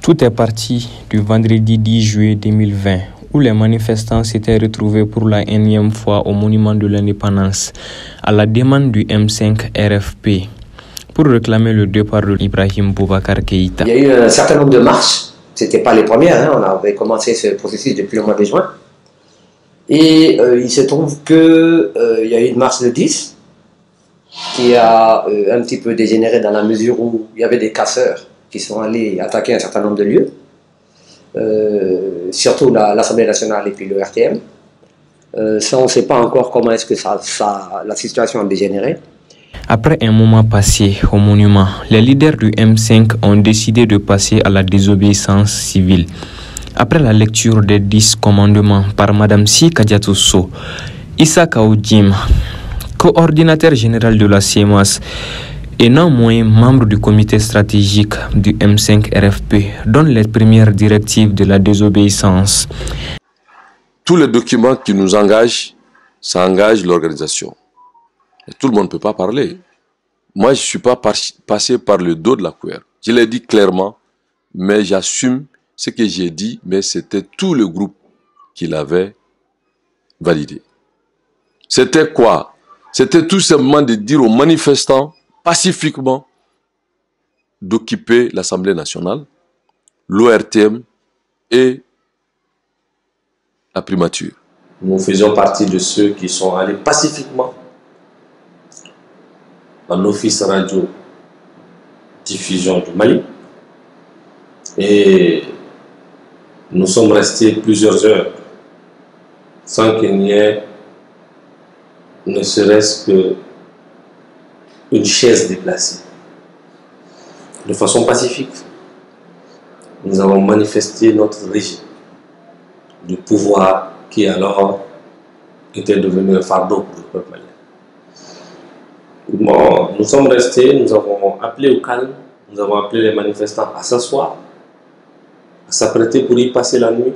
Tout est parti du vendredi 10 juillet 2020 où les manifestants s'étaient retrouvés pour la énième fois au monument de l'indépendance à la demande du M5 RFP pour réclamer le départ de Ibrahim Boubacar Keïta. Il y a eu un certain nombre de marches, ce n'était pas les premières, hein, on avait commencé ce processus depuis le mois de juin. Et il se trouve qu'il y a eu une marche de 10 qui a un petit peu dégénéré dans la mesure où il y avait des casseurs qui sont allés attaquer un certain nombre de lieux, surtout l'Assemblée nationale et puis le RTM. Ça, on ne sait pas encore comment est-ce que la situation a dégénéré. Après un moment passé au monument, les leaders du M5 ont décidé de passer à la désobéissance civile. Après la lecture des 10 commandements par Madame Sy Kadiatou Sow, Issa Kaou Djim, coordinateur général de la CMAS et non moins membre du comité stratégique du M5 RFP, donne les premières directives de la désobéissance. Tous les documents qui nous engagent, ça engage l'organisation. Tout le monde ne peut pas parler. Moi, je ne suis pas passé par le dos de la cuillère. Je l'ai dit clairement, mais j'assume ce que j'ai dit, mais c'était tout le groupe qui l'avait validé. C'était quoi? C'était tout simplement de dire aux manifestants, pacifiquement, d'occuper l'Assemblée nationale, l'ORTM et la primature. Nous faisions partie de ceux qui sont allés pacifiquement en office radio diffusion du Mali. Et nous sommes restés plusieurs heures sans qu'il n'y ait ne serait-ce que une chaise déplacée. De façon pacifique, nous avons manifesté notre régime du pouvoir qui alors était devenu un fardeau pour le peuple malien. Bon, nous sommes restés, nous avons appelé au calme, nous avons appelé les manifestants à s'asseoir, à s'apprêter pour y passer la nuit,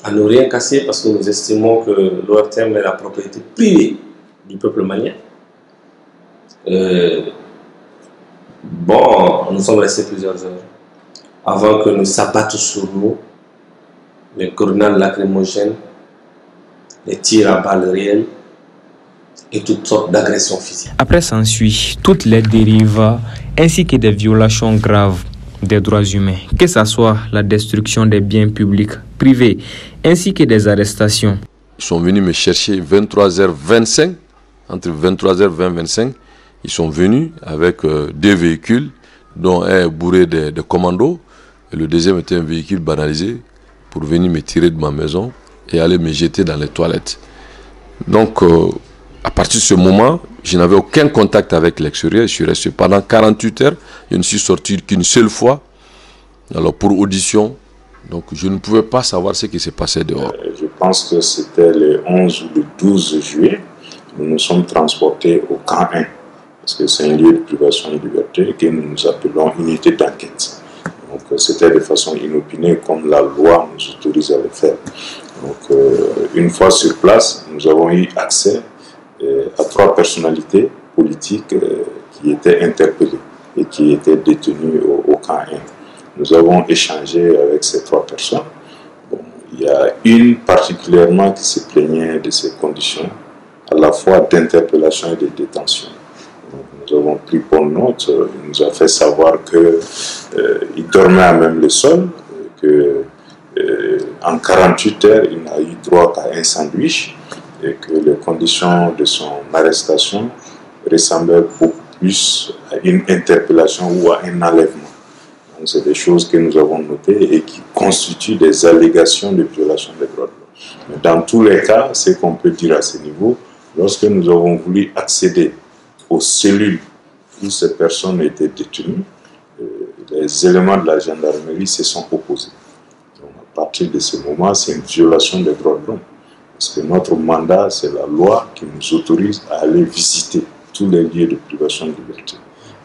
à ne rien casser parce que nous estimons que l'ORTM est la propriété privée du peuple malien. Bon, nous sommes restés plusieurs heures avant que nous s'abattent sur nous les grenades lacrymogènes, les tirs à balles réelles et toutes sortes d'agressions physiques. Après s'ensuit toutes les dérives ainsi que des violations graves des droits humains, que ce soit la destruction des biens publics, privés, ainsi que des arrestations. Ils sont venus me chercher 23h25, entre 23h20 et 25, ils sont venus avec deux véhicules, dont un bourré de commandos, et le deuxième était un véhicule banalisé, pour venir me tirer de ma maison et aller me jeter dans les toilettes. Donc, à partir de ce moment, je n'avais aucun contact avec l'extérieur. Je suis resté pendant 48 heures. Je ne suis sorti qu'une seule fois. Alors, pour audition, donc je ne pouvais pas savoir ce qui s'est passé dehors. Je pense que c'était le 11 ou le 12 juillet. Nous nous sommes transportés au camp 1, parce que c'est un lieu de privation de liberté que nous nous appelons unité d'enquête. Donc, c'était de façon inopinée, comme la loi nous autorise à le faire. Donc, une fois sur place, nous avons eu accès à trois personnalités politiques qui étaient interpellées et qui étaient détenues au camp 1. Nous avons échangé avec ces trois personnes. Bon, il y a une particulièrement qui se plaignait de ces conditions, à la fois d'interpellation et de détention. Donc, nous avons pris bonne note. Il nous a fait savoir qu'il dormait à même le sol, qu'en 48 heures, il n'a eu droit qu'à un sandwich et que les conditions de son arrestation ressemblaient beaucoup plus à une interpellation ou à un enlèvement. Donc, c'est des choses que nous avons notées et qui constituent des allégations de violation des droits de l'homme. Mais dans tous les cas, ce qu'on peut dire à ce niveau, lorsque nous avons voulu accéder aux cellules où ces personnes étaient détenues, les éléments de la gendarmerie se sont opposés. Donc, à partir de ce moment, c'est une violation des droits de l'homme. Parce que notre mandat, c'est la loi qui nous autorise à aller visiter tous les lieux de privation de liberté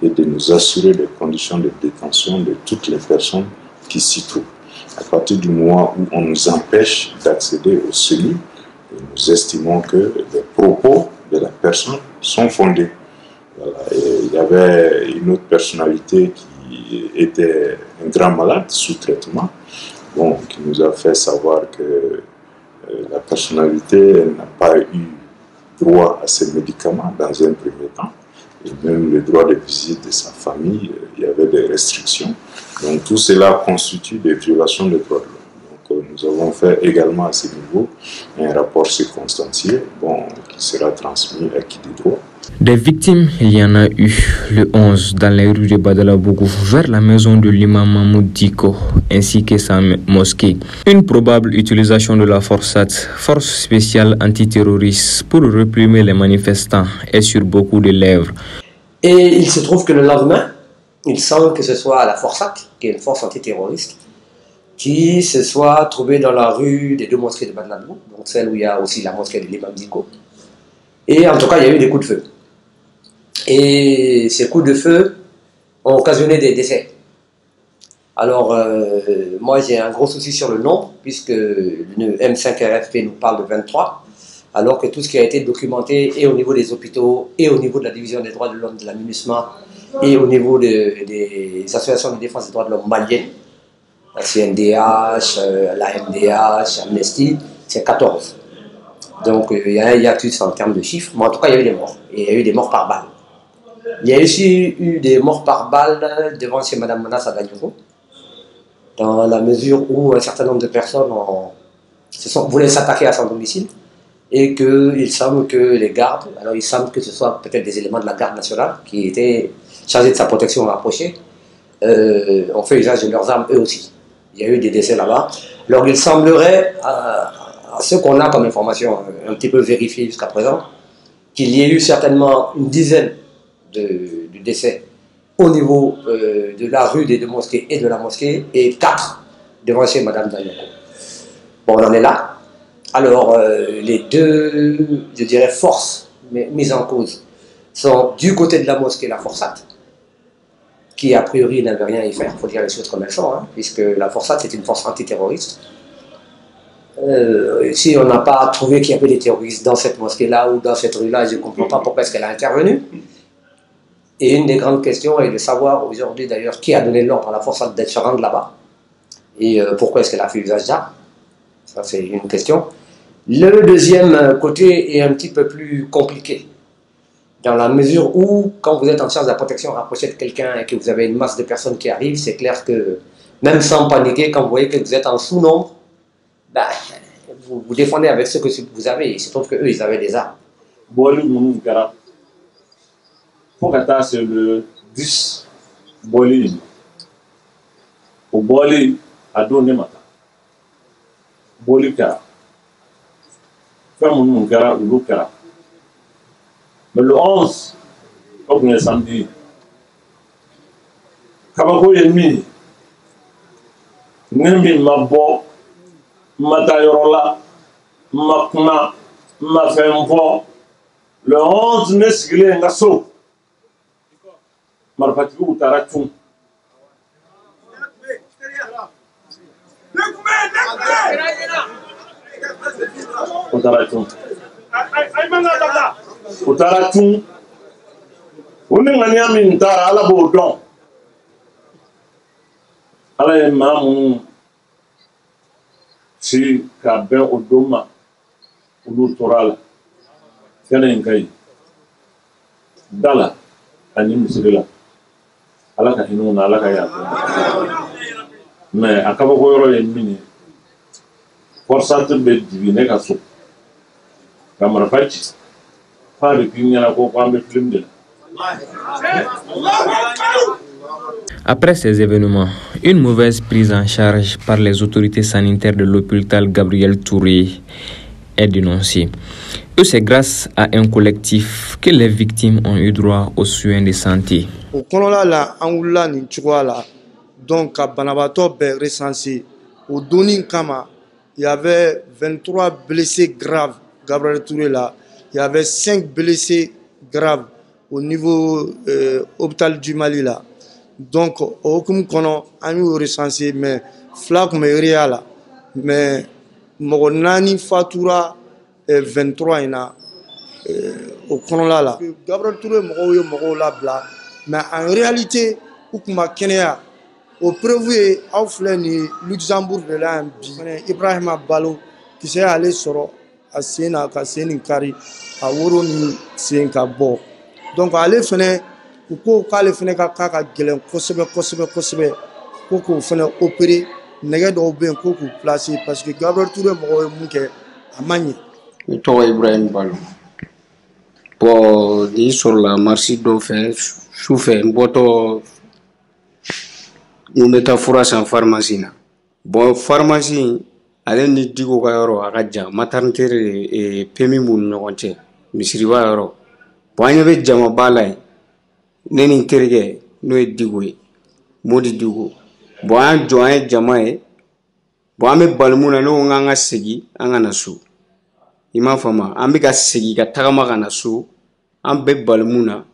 et de nous assurer des conditions de détention de toutes les personnes qui s'y trouvent. À partir du moment où on nous empêche d'accéder aux cellules, nous estimons que les propos de la personne sont fondés. Voilà. Et il y avait une autre personnalité qui était un grand malade sous traitement, bon, qui nous a fait savoir que la personnalité n'a pas eu droit à ses médicaments dans un premier temps, et même le droit de visite de sa famille, il y avait des restrictions. Donc tout cela constitue des violations des droits de l'homme. Donc nous avons fait également à ce niveau un rapport circonstancié, bon, qui sera transmis à qui de droit. Des victimes, il y en a eu le 11 dans les rues de Badalabougou vers la maison de l'imam Mahmoud Dicko ainsi que sa mosquée. Une probable utilisation de la FORSAT, force spéciale antiterroriste, pour réprimer les manifestants est sur beaucoup de lèvres. Et il se trouve que le lendemain, il semble que ce soit la FORSAT, qui est une force antiterroriste, qui se soit trouvée dans la rue des deux mosquées de Badalabougou, donc celle où il y a aussi la mosquée de l'imam Dicko. Et en tout cas, il y a eu des coups de feu. Et ces coups de feu ont occasionné des décès. Alors, moi j'ai un gros souci sur le nombre, puisque le M5RFP nous parle de 23, alors que tout ce qui a été documenté, et au niveau des hôpitaux, et au niveau de la division des droits de l'homme de la MINUSMA, et au niveau des associations de défense des droits de l'homme maliennes, la CNDH, la MDH, Amnesty, c'est 14. Donc il y a un hiatus en termes de chiffres, mais en tout cas il y a eu des morts, et il y a eu des morts par balle. Il y a aussi eu des morts par balle devant chez Mme Manassa Danioko, dans la mesure où un certain nombre de personnes voulaient s'attaquer à son domicile, et qu'il semble que les gardes, alors il semble que ce soit peut-être des éléments de la garde nationale qui étaient chargés de sa protection rapprochée, ont fait usage de leurs armes eux aussi. Il y a eu des décès là-bas. Alors il semblerait, à ce qu'on a comme information un petit peu vérifiée jusqu'à présent, qu'il y ait eu certainement une dizaine de décès au niveau de la rue des deux mosquées et de la mosquée, et 4 devant chez Mme Danioko. Bon, on en est là. Alors, les deux, je dirais, forces mises en cause sont du côté de la mosquée, la FORSAT, qui a priori n'avait rien à y faire, il faut dire les choses comme elles sont, hein, puisque la FORSAT c'est une force antiterroriste. Si on n'a pas trouvé qu'il y avait des terroristes dans cette mosquée-là ou dans cette rue-là, je ne comprends pas pourquoi est-ce qu'elle a intervenu. Et une des grandes questions est de savoir aujourd'hui d'ailleurs qui a donné l'ordre à la FORSAT d'être se rendre là-bas et pourquoi est-ce qu'elle a fait usage d'armes. Ça c'est une question. Le deuxième côté est un petit peu plus compliqué, dans la mesure où quand vous êtes en charge de la protection rapprochée de quelqu'un et que vous avez une masse de personnes qui arrivent, c'est clair que même sans paniquer, quand vous voyez que vous êtes en sous-nombre, ben, vous vous défendez avec ce que vous avez. Il se trouve qu'eux, ils avaient des armes. Fo ka taa se le 10 bɔli in ma, o bɔli a don ne ma taa bɔli kɛra, fɛn minnu kɛra olu kɛra, mais le 11 o tun ye samedi ye. Kabako ye min ye, ne min ma bɔ, n ma taa yɔrɔ la, n ma kuma, n ma fɛn fɔ, le 11 ne sigilen n ka so, marifatigiw taara cun. O taara cun. O taara cun. O ni ŋaniya min taara Ala b'o dɔn. Ala ye maa minnu ci ka bɛn o don ma, olu tora a la. Kɛnɛ in ka ɲi. Da la ani misiri la. Ala ka hinɛ u na, Ala ka yafa u ma. Mais a kabako yɔrɔ ye min ye, FORSAT bɛ jigin ne ka so ka marifa ci f'a bɛ k'i ɲɛna ko an bɛ film de la. Après ces événements, une mauvaise prise en charge par les autorités sanitaires de l'hôpital Gabriel Touré est dénoncée. Et c'est grâce à un collectif que les victimes ont eu droit aux soins de santé. O kɔnɔla la, an wulila nin cogoya la, donc ka banabaatɔ bɛɛ recenser. O donni kama, il y avait 23 blessés graves Gabriel Touré là, il y avait 5 blessés graves au niveau hôpital du Mali là. Donc o hukumu kɔnɔ, an y'o recensé, mais 2 tun bɛ réa la, mais mɔgɔ 4 fatura 23 in na o kɔnɔla la. Gabriel Touré mɔgɔw ye mɔgɔw labila, mais en réalité u tun ma kɛnɛya. O preuve ye, aw filɛ nin ye Luxembourg de la yan bi. Ibrahima Balo, kisɛ y'ale sɔrɔ a sen na ka sen nin kari, a woro ni sen ka bɔ. Donc ale fɛnɛ, u ko k'ale fɛnɛ ka cas ka gɛlɛn kosɛbɛ kosɛbɛ kosɛbɛ, ko k'o fɛnɛ opérer, nɛgɛ dɔw bɛ yen ko k'u placer, parce que Gabriel Touré mɔgɔw ye mun kɛ, a ma ɲɛ. Ne tɔgɔ Ibrahim Balo. Bon, nin sɔrɔla marche dɔ fɛ su fɛ, n bɔtɔ n bɛ taa fura san pharmacie na. Bon, pharmacie ale ni Diko ka yɔrɔ a ka jan, maternité de PMI b'u ni ɲɔgɔn cɛ, misiriba yɔrɔ. Bon, an ɲɛ bɛ jamaba la yen, ne ni n terikɛ n'o ye Diko ye, Modi Diko. Bon, an y'an jɔ, an ye jama ye. Bon, an bɛ bali mun na, ne ko k'an ka segin an ka na so. I m'a faamu, an bɛ ka segin ka tagama ka na so, an bɛ bali mun na,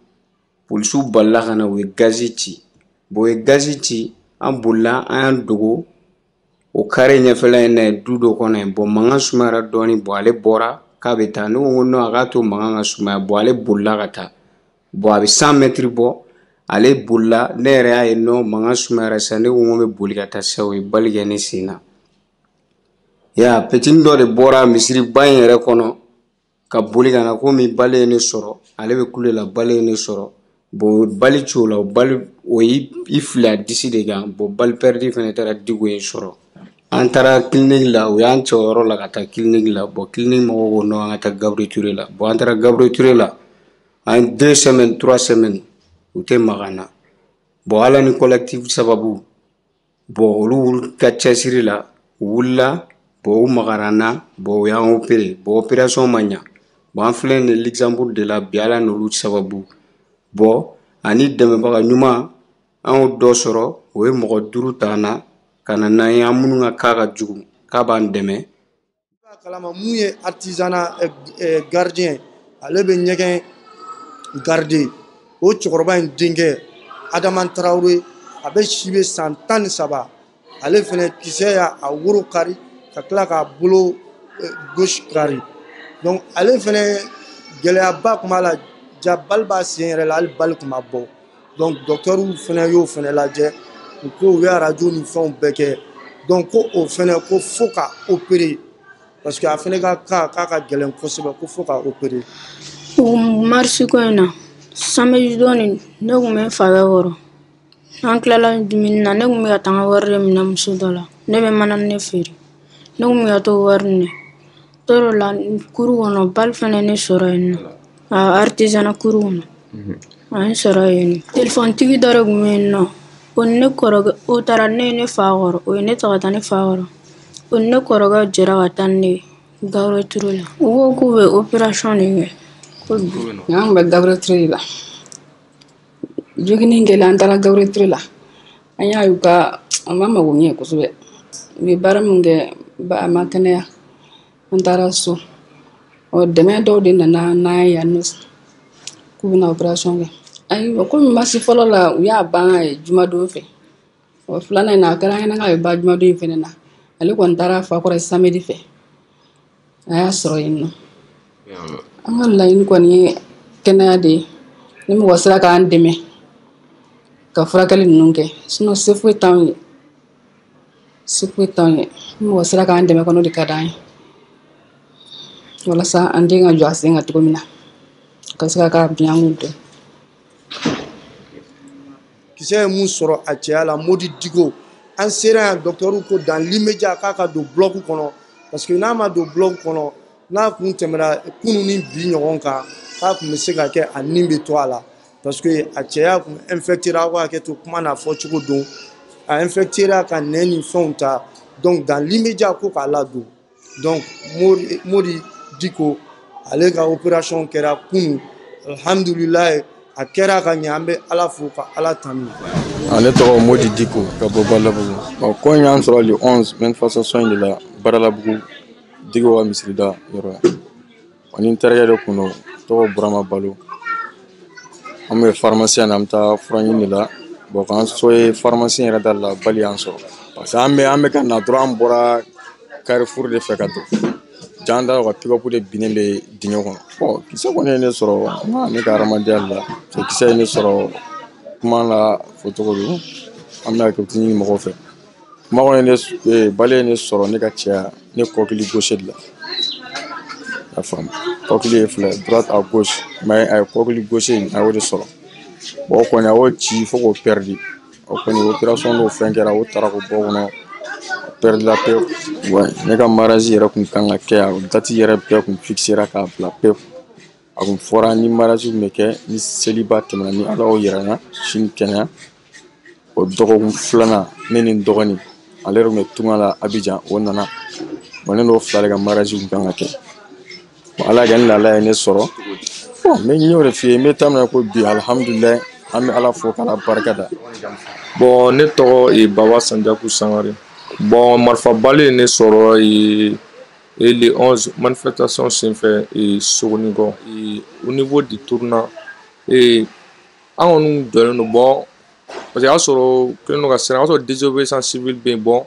polisiw balila ka na, u ye gazi ci. Bon, u ye gazi ci, an bolila, an y'an dogo o carré ɲɛfɛla in na yen, du dɔ kɔnɔ yen. Bon, mankan sumayara dɔɔnin. Bon, ale bɔra k'a bɛ taa, ne ko ko non, a k'a to mankan ka sumaya. Bon, ale bolila ka taa. Bon, a bɛ 100 mètres bɔ, ale bolila, ne yɛrɛ y'a ye non, mankan sumayara sisan, ne ko n ko n bɛ boli ka taa sisan, o ye balle kɛ ne sen na. Ya petini dɔ de bɔra misiriba in yɛrɛ kɔnɔ ka boli ka na, komi balle ye ne sɔrɔ, ale bɛ kule la, balle ye ne sɔrɔ. Bon, o balle ci o la, o balle o y'i fili a disi de kan. Bon, balle perdue fɛnɛ taara Diko in sɔrɔ. An taara clinique la, u y'an cɛ o yɔrɔ la ka taa clinique la. Bon, clinique mɔgɔw ko non, an ka taa Gabriel Touré la. Bon, an taara Gabriel Touré la, an ye 2 semaines, 3 semaines, u tɛ maga an na. Bon, ala ni collectif sababu, bon, olu ka cɛsiri la, u wulila. Bon, u magara an na. Bon, u y'an opéré. Bon, opération ma ɲa. Bon, an filɛ nin ye Luxembourg de la bi, ala n'olu sababu. Bon, ani dɛmɛbaga ɲuman, an y'o dɔ sɔrɔ, o ye mɔgɔ 5 ta an na ka na n'an ye, an minnu ka cas ka jugu, k'a b'an dɛmɛ. Kalama mun ye artisanat gardien, ale bɛ ɲɛgɛn garder, o cɛkɔrɔba in denkɛ Adama Traoré, a bɛ si bɛ san 13, ale fɛnɛ kisɛ y'a woro kari ka tila k'a bolo gauche kari. Donc ale fɛnɛ gɛlɛyaba tun b'a la, ja balle b'a sen yɛrɛ la, hali balle tun ma bɔ. Donc docteur fɛnɛ y'o fɛnɛ lajɛ, u ko u ye radio ni fɛnw bɛɛ kɛ. Donc ko o fɛnɛ ko fo ka opérer, parce que a fɛnɛ ka cas k'a ka gɛlɛn kosɛbɛ, ko fo ka opérer. O marche ko in na, samedi don nin, ne tun bɛ n fakɛ kɔrɔ. An tilala dumuni na, ne tun bɛ ka taa n ka wari de minɛ muso dɔ la. Ne bɛ manani feere. Ne tun bɛ ka t'o wari minɛ. Tor'o la kuru kɔnɔ, balle fɛnɛ ne sɔrɔ yen nɔ. A artisanat kuru kɔnɔ. A ye n sɔrɔ yen nɔ. Telefɔnitigi dɔ de tun bɛ yen nɔ. O ni ne kɔrɔkɛ, o taara ne ye ne fa kɔrɔ. O ye ne ta ka taa ne fa kɔrɔ. O ni ne kɔrɔkɛ jɛra ka taa ni ne ye Gabriel Touré la. U ko k'u bɛ opération de kɛ. An tun bɛ Gabriel Touré la. Jogini kɛlen, an taara Gabriel Touré la. An y'a ye u ka a ma mago ɲɛ kosɛbɛ. U ye baara min kɛ, a ma kɛnɛya. An taara so. Ɔ, dɛmɛ dɔw de nana n'an ye yan nɔ k'u bɛna opération kɛ. Ayiwa, komi marche fɔlɔ la, u y'a ban jumadon fɛ. Ɔ, filanan in na, a kɛra an ɲɛna k'a bɛ ban jumadon in fɛnɛ na. Ale kɔni taara fa kɔrɔ samedi fɛ. A y'a sɔrɔ yen nɔ. An ka laɲini kɔni ye kɛnɛya de ye. Ni mɔgɔ sera k'an dɛmɛ ka furakɛli ninnu kɛ, sinon se foyi t'anw ye. Se foyi t'anw ye. Ni mɔgɔ sera k'an dɛmɛ kɔni, o de ka d'an ye. Walasa an den ka jɔ a sen kan cogo min na, ka se ka k'a bi an k'u dɔn. Kisɛ ye mun sɔrɔ a cɛya la, Modi Diko, an sera yan, docteur ko dans l'immédiat k'a ka don bloc kɔnɔ, parce que n'a ma don bloc kɔnɔ, n'a kun tɛmɛra kunun ni bi ɲɔgɔn kan, k'a kun bɛ se ka kɛ a nin bɛ to a la, parce que a cɛya kun infecté ra, aw ka hakɛ to kuma n'a fɔcogo don, a infecté ra ka nɛn ni fɛnw ta. Donc dans l'immédiat ko k'a ladon. Donc Modi Diko, ale ka opération kɛra kunun, alhamdulilayi, A kɛra ka ɲɛ, an bɛ Ala fo ka Ala tanu. Ale tɔgɔ Modi Diko ka bɔ Badalabugu. Bon, ko in y'an sɔrɔ le 11 manifestation in de la Badalabugu, Diko ka misirida yɔrɔ la. Ani n terikɛ de kun don, tɔgɔ Burama Balo. An bɛ pharmacie na, an bɛ taa fura ɲini de la. Bon, k'an so ye pharmacie yɛrɛ da la, balle y'an sɔrɔ. Parce que an bɛ ka na dɔrɔn, an bɔra Carrefour de fɛ ka don. Jan da ka pick-up de binnen bɛ dingɛ kɔnɔ. Bon, kisɛ kɔni ye ne sɔrɔ ne ka hadamadenya la. Kisɛ ye ne sɔrɔ kuma la fɔ cogo don. An bɛ hakɛ ɲini mɔgɔw fɛ. Kuma kɔni ne balle ye ne sɔrɔ ne ka cɛya ne kɔkili gauche de la. I y'a faamu, kɔkili ye fila, droite à gauche, mais a ye kɔkili gauche in, a y'o de sɔrɔ. Bon, o kɔni a y'o ci fo k'o perdre. O kɔni opération dɔw fɛn kɛra, o taara k'o bɔ o kɔnɔ, perdre la pewu. Ouais, ne ka mariage yɛrɛ kun kan ka kɛ yan, o date yɛrɛ bɛɛ kun fixera k'a bila pewu. A kun fɔra ni mariage kun bɛ kɛ ni seliba tɛmɛna, ni Ala y'o yira n na sini kɛnɛya. O dɔgɔkun filanan, ne ni n dɔgɔnin, ale yɛrɛ kun bɛ tunga la Abidjan, o nana. Bon, ne n'o fila de ka mariage kun kan ka kɛ. Bon, Ala y'a kɛ ni lahala ye ne sɔrɔ. Bon, n bɛ y'o de f'i ye, n bɛ taa min na ko bi, alihamudulilayi, an bɛ Ala fo k'Ala barika da. Bon, ne tɔgɔ ye Baba Sanjaku Sangare. Bon, marifa balle ye ne sɔrɔ et le 11 manifestation senfɛ Sogonikɔ, au niveau du tournant. Et an kɔni jɔlen don. Bon, parce que y'a sɔrɔ kɛlen don ka siran, o y'a sɔrɔ désobéissance civile bɛ yen. Bon,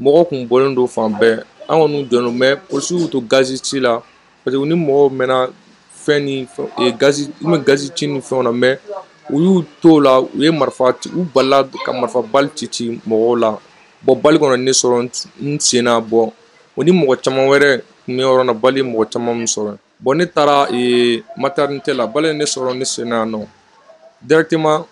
mɔgɔw kun bɔlen don fan bɛɛ, an kɔni jɔlen don, mais polisiw y'u to gazi ci la, parce que u ni mɔgɔw mɛnna fɛn ni gazi, u bɛ gazi ci ni fɛnw na, mais u y'u to la, u ye marifa, u balila ka marifa balle ci ci mɔgɔw la. Bon, balle kɔnɔ ne sɔrɔ n sen na. Bon, o ni mɔgɔ caman wɛrɛ tun bɛ yɔrɔ na, balle ye mɔgɔ caman min sɔrɔ. Bon, ne taara maternité la, balle ye ne sɔrɔ ne sen na yan nɔ directement.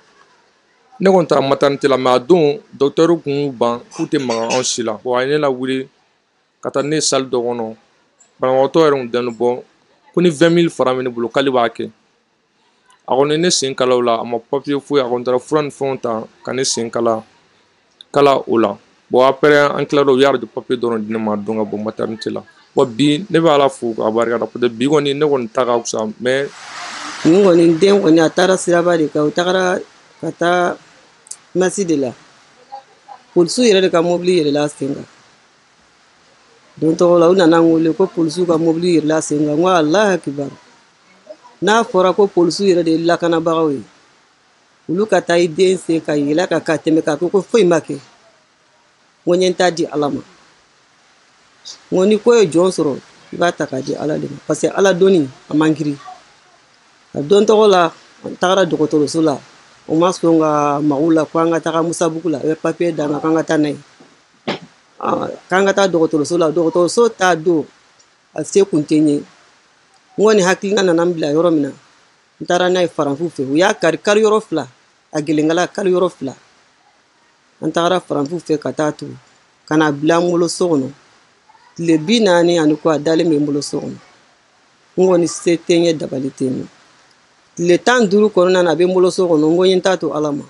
Ne kɔni taara maternité la, mais a don docteur kun y'u ban k'u tɛ maga anw si la. Bon, a ye ne lawuli ka taa ne salle dɔ kɔnɔ, banabagatɔ yɛrɛ kun dalen bɔ ko ni 20 000 francs bɛ ne bolo k'ale b'a kɛ. A kɔni ne sen kala o la, a ma papier foyi, a kɔni taara fura ni fɛnw ta ka ne sen kala kala o la. Bon, après an tilara, u y'a radio papier dɔrɔn di ne ma don ka bɔ maternité la. Bon, bi ne bɛ Ala fo k'a barika da, peut-être bi kɔni ne kɔni ta ka fisa, mais Nin kɔni den kɔni, a taara siraba de kan, u tagara ka taa masi de la, polisiw yɛrɛ de ka mobili yɛlɛla sen kan. Don tɔgɔ la, u nana n wele ko polisiw ka mobili yɛlɛla sen kan. N ko Alahu akibaru, n'a fɔra ko polisiw yɛrɛ de ye lakanabagaw ye, olu ka taa i den sen ka yɛlɛ ka tɛmɛ k'a ko foyi ma kɛ. N ko n ye n ta di Ala ma. N ko ni ko ye jɔn sɔrɔ, i b'a ta k'a di Ala de ma, parce que Ala donni a man girin. A don tɔgɔ la, an tagara dɔgɔtɔrɔso la, o ma sɔn ka mago la ko an ka taga Musabugu la, u ye papiye d'an ma k'an ka taa n'a ye, k'an ka taa dɔgɔtɔrɔso la. Dɔgɔtɔrɔso t'a don, a se kun tɛ n ye. N kɔni hakilina nana n bila yɔrɔ min na, n taara n'a ye faransiw fɛ, u y'a kari kari yɔrɔ fila, a gelenkala kari yɔrɔ fila. An tagara faransiw fɛ ka taa tugu ka na bila n bolo so kɔnɔ. Tile 40 ni kɔ, a dalen bɛ n bolo so kɔnɔ. N kɔni se tɛ n ye, dabali tɛ n ye. Tile 15 kɔnɔna na, a bɛ n bolo so kɔnɔ. N ko n ye n ta to Ala ma.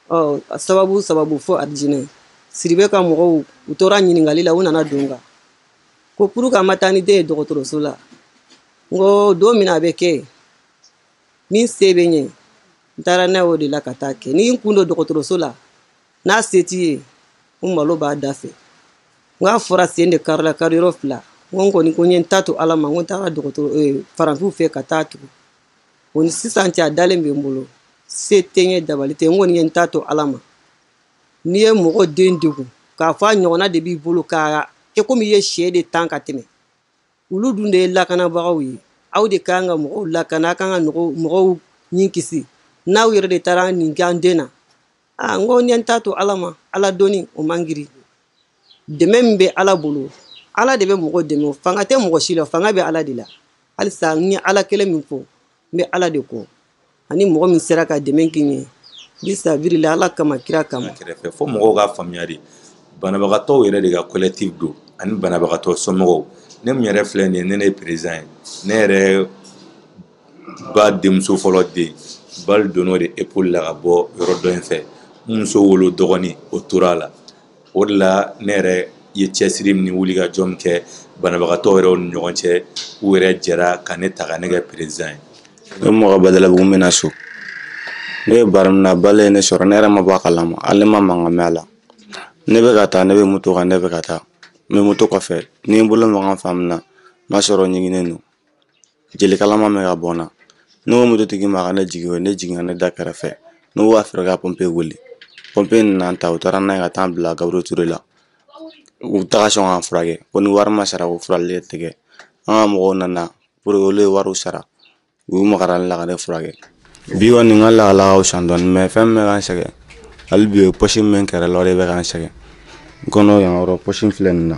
Ɔ sababu sababu fo arijinɛ Siribe ka mɔgɔw, u tora ɲininkali la, u nana don n kan ko pour que an ma taa ni den ye dɔgɔtɔrɔso la. N ko don min na a bɛ kɛ, min se bɛ n ye, n taara n'a ye o de la ka taa kɛ. Ni n kun don dɔgɔtɔrɔso la, n'a se t'i ye, n malo b'a da fɛ. N k'a fɔra sen de karila kari yɔrɔ fila. N ko n kɔni ko n ye n ta to Ala ma. N ko n taara dɔgɔtɔrɔ faransiw fɛ ka taa tugu, o ni sisan cɛ, a dalen bɛ n bolo, se tɛ n ye, dabali tɛ n kɔni ye n ta to Ala ma. N'i ye mɔgɔ den degun k'a fɔ a ɲɔgɔnna de b'i bolo k'a kɛ komi i ye sɛ de tan ka tɛmɛ, olu dun de ye lakanabagaw ye. Aw de kan ka mɔgɔw lakana, aw kan ka mɔgɔw ɲin kisi. N'aw yɛrɛ de taara nin kɛ an den na, aa, n ko n ye n ta to Ala ma. Ala donni o man girin. Dɛmɛ min bɛ Ala bolo, Ala de bɛ mɔgɔ dɛmɛ. Fanga tɛ mɔgɔ si la, fanga bɛ Ala de la. Halisa n ye Ala kelen min fɔ, n bɛ Ala de kɔ, ani mɔgɔ min sera ka dɛmɛ kɛ n ye bisabiri la, Ala kama, kira kama. Kɛrɛfɛ fo mɔgɔw ka faamuya de, banabagatɔw yɛrɛ de ka collectif don ani banabagatɔ somɔgɔw. Ne min yɛrɛ filɛ nin ye, ne ye président ye. Ne yɛrɛ ba denmuso fɔlɔ den, balle donn'o de épaule la ka bɔ yɔrɔ dɔ in fɛ. N muso wolo dɔgɔnin, o tora a la. O de la ne yɛrɛ ye cɛsiri ni wuli ka jɔ min kɛ banabagatɔ yɛrɛw ni ɲɔgɔn cɛ, u yɛrɛ jɛra ka ne ta ka ne kɛ président ye. Ne mɔgɔ Badalabugu n bɛna so. Ne ye baara min na balle ye ne sɔrɔ, ne yɛrɛ ma bɔ a kalama, hali ne ma mankan mɛn a la. Ne bɛ ka taa, ne bɛ moto kan, ne bɛ ka taa. N bɛ moto kɔfɛ, ni n bolo magan fan min na, n b'a sɔrɔ ɲiginnen don. Jeli kalaman bɛ ka bɔ n na. Ne ko mototigi ma a ka ne jigin, o ye ne jigin ka ne da kɛrɛfɛ. Ne ko a fɛrɛ ka pompe wele. Pompe nana n ta, u taara n'a ye ka taa n bila Gabriel Touré la. U taga sɔn k'an furakɛ, ko ni wari ma sara ko furali tɛ kɛ. An ka mɔgɔw nana pour que olu ye wariw sara. U magara ne la ka ne furakɛ. Bi kɔni n ka lahala ka fisa dɔɔni, mais fɛn min bɛ ka n sɛgɛn hali bi o ye poche min bɛ n kɛrɛ la, o de bɛ ka n sɛgɛn. N kɔnɔ yan yɔrɔ poche in filɛ nin na,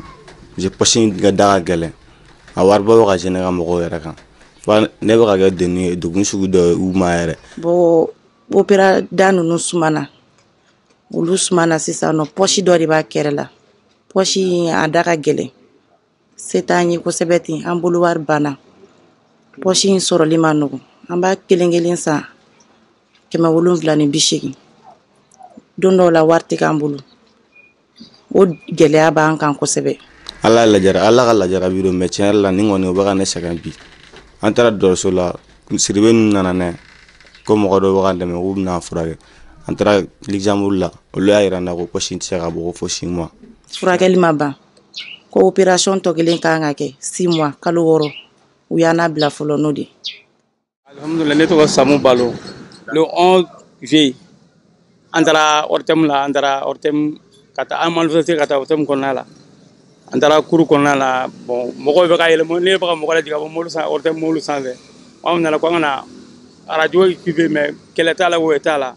parce que poche in ka da ka gɛlɛn, a wariba bɛ ka gêner ka mɔgɔw yɛrɛ kan. Fa ne bɛ ka kɛ degun ye, degun sugu dɔ ye u ma yɛrɛ. Bon, opéra da ninnu sumana, olu sumana sisan nɔ, poche dɔ de b'a kɛrɛ la. Poche in a da ka gɛlɛn, se t'an ye kosɛbɛ ten, an bolo wari banna. Poche in sɔrɔli ma nɔgɔn, an b'a kelen kelen san 780. Don dɔw la wari tɛ k'an bolo, o gɛlɛya b'an kan kosɛbɛ. Ala lajara, Ala ka lajarabi don, mais tiɲɛ yɛrɛ la nin kɔni o bɛ ka ne sɛgɛn bi. An taara dɔgɔtɔrɔso la, Siribe ninnu nana n'a ye ko mɔgɔ dɔw bɛ ka dɛmɛ k'u bɛna furakɛ. An taara Luxembourg la, olu y'a jira n na ko poche in tɛ se ka bɔ ko fo 6 mois. Furakɛli ma ban, ko opération tɔ kelen kan ka kɛ 6 mois, kalo 6. U y'an labila fɔlɔ n'o de. Alhamdulillah, ne tɔgɔ Samu Balo. Le 11 juillet, an taara ORTM la, an taara ORTM ka taa an manifester ka taa ORTM kɔnɔna la. An taara cour kɔnɔna la, bon mɔgɔw bɛ ka yɛlɛ, ne bɛ ka mɔgɔ lajigin ka bɔ mobili sanfɛ, ORTM mobili sanfɛ. Anw nana ko an ka na radio équipé, mais kɛlɛ t'a la, woyo t'a la,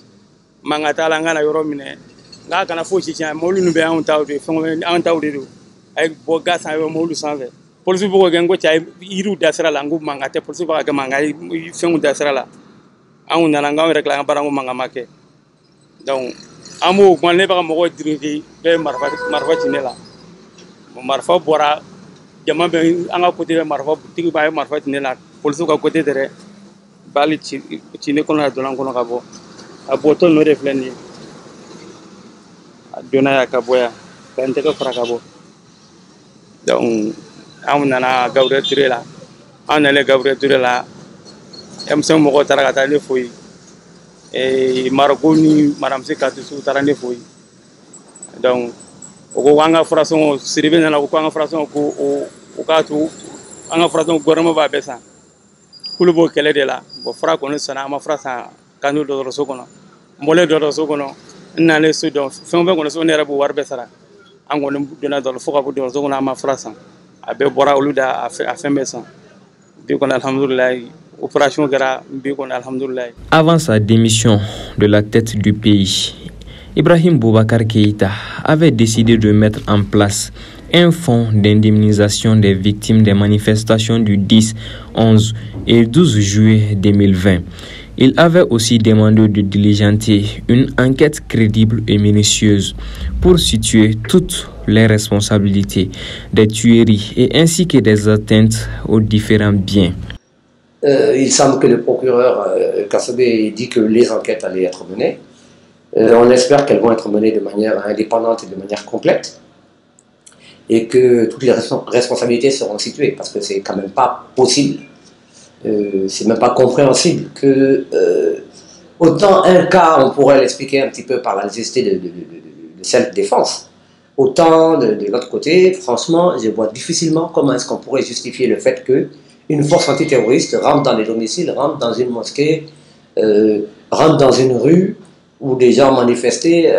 mankan t'a la, an ka na yɔrɔ minɛ. N k'a kana fosi tiɲɛ, mobili ninnu bɛɛ anw taw de ye, fɛn anw taw de don. A ye bɔ ga sanfɛ, mobili sanfɛ. Polisiw bɛ k'o kɛ, n ko cɛ a ye yiriw da sira la, n ko mankan tɛ, polisiw bɛ ka kɛ mankan ye, fɛnw da sira la. Anw nana, n k'anw yɛrɛ tila an ka baara, n ko mankan ma kɛ. Donc an b'o kuma, ne bɛ ka mɔgɔw dirige, bɛɛ ye marifa ci ne la. Marifa bɔra, jama bɛ an ka côté bɛ marifa tigi b'a ye marifa ci ne la, polisiw ka côté tɛ dɛ. Bali ci ne kɔnɔ, a donna n kɔnɔ ka bɔ. A bɔtɔ ninnu de filɛ nin ye. A donna yan ka bɔ yan, ka n tɛgɛ fara ka bɔ. Donc anw nana Gabriel Touré la, anw nalen Gabriel Touré la, M5 mɔgɔw taara ka taa ne fo yen. Mariko ni Madame Katisu taara ne fo yen. Donc o ko k'an ka furasɔngɔ, Siribe nana ko k'an ka furasɔngɔ ko o k'a to an ka furasɔngɔ gouvernement b'a bɛɛ san. K'olu b'o kɛlɛ de la. Bon fura kɔni sanna, an ma fura san k'an to dɔgɔtɔrɔso kɔnɔ. N bɔlen dɔgɔtɔrɔso kɔnɔ, n nalen so, donc fɛn o fɛn kɔni so ne yɛrɛ b'o wari bɛɛ sara. An kɔni donna dɔgɔtɔrɔso fo ka bɔ dɔgɔtɔrɔso kɔnɔ, an ma fura san. A bɛɛ bɔra olu da, a fɛn bɛɛ san. Bi kɔni alhamdulilayi, opération kɛra bi kɔni alhamdulilayi. Avant sa démission de la tête du pays, Ibrahim Boubacar Keïta avait décidé de mettre en place un fonds d'indemnisation des victimes des manifestations du 10, 11 et 12 juillet 2020. Il avait aussi demandé de diligenter une enquête crédible et minutieuse pour situer toutes les responsabilités des tueries et ainsi que des atteintes aux différents biens. Il semble que le procureur Kassogué dit que les enquêtes allaient être menées. On espère qu'elles vont être menées de manière indépendante et de manière complète et que toutes les responsabilités seront situées, parce que c'est quand même pas possible, c'est même pas compréhensible que autant un cas, on pourrait l'expliquer un petit peu par la nécessité de self-défense, autant de l'autre côté, franchement, je vois difficilement comment est-ce qu'on pourrait justifier le fait que une force antiterroriste rentre dans les domiciles, rentre dans une mosquée, rentre dans une rue où des gens manifestaient,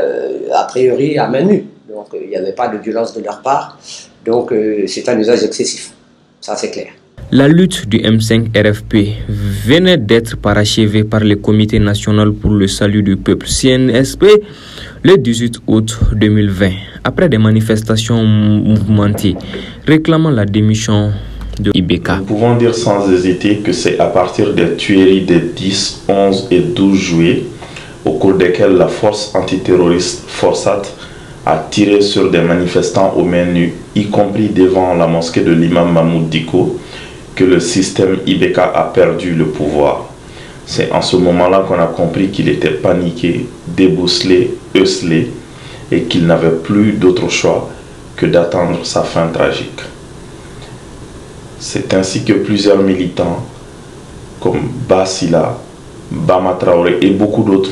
a priori à main nue. Donc il n'y avait pas de violence de leur part. Donc c'est un usage excessif, ça c'est clair. La lutte du M5 RFP venait d'être parachevée par le Comité national pour le salut du peuple CNSP le 18 août 2020, après des manifestations mouvementées réclamant la démission de IBK. Nous pouvons dire sans hésiter que c'est à partir des tueries des 10, 11 et 12 juillet, au cours desquelles la force antiterroriste Forsat a tiré sur des manifestants aux mains nues, y compris devant la mosquée de l'imam Mahmoud Dicko, que le système IBK a perdu le pouvoir. C'est en ce moment-là qu'on a compris qu'il était paniqué, débousselé, esselé, et qu'il n'avait plus d'autre choix que d'attendre sa fin tragique. C'est ainsi que plusieurs militants comme Bassila, Bama Traoré et beaucoup d'autres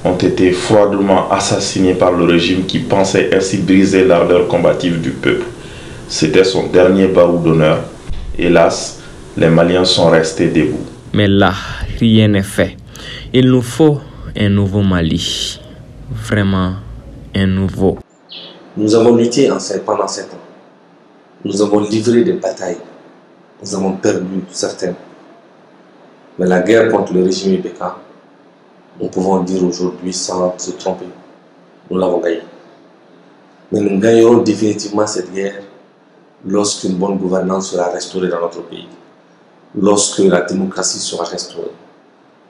ont été froidement assassinés par le régime qui pensait ainsi briser l'ardeur combative du peuple. C'était son dernier barreau d'honneur. Hélas, les Maliens sont restés debout. Mais là, rien n'est fait. Il nous faut un nouveau Mali. Vraiment un nouveau. Nous avons lutté pendant 7 ans. Nous avons livré des batailles. Nous avons perdu certaines. Mais la guerre contre le régime IBK, nous pouvons dire aujourd'hui sans se tromper, nous l'avons gagnée. Mais nous gagnerons définitivement cette guerre lorsqu'une bonne gouvernance sera restaurée dans notre pays, lorsque la démocratie sera restaurée,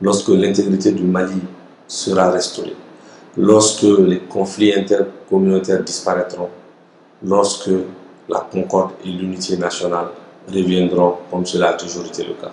lorsque l'intégrité du Mali sera restaurée, lorsque les conflits intercommunautaires disparaîtront, lorsque la concorde et l'unité nationale reviendront comme cela a toujours été le cas.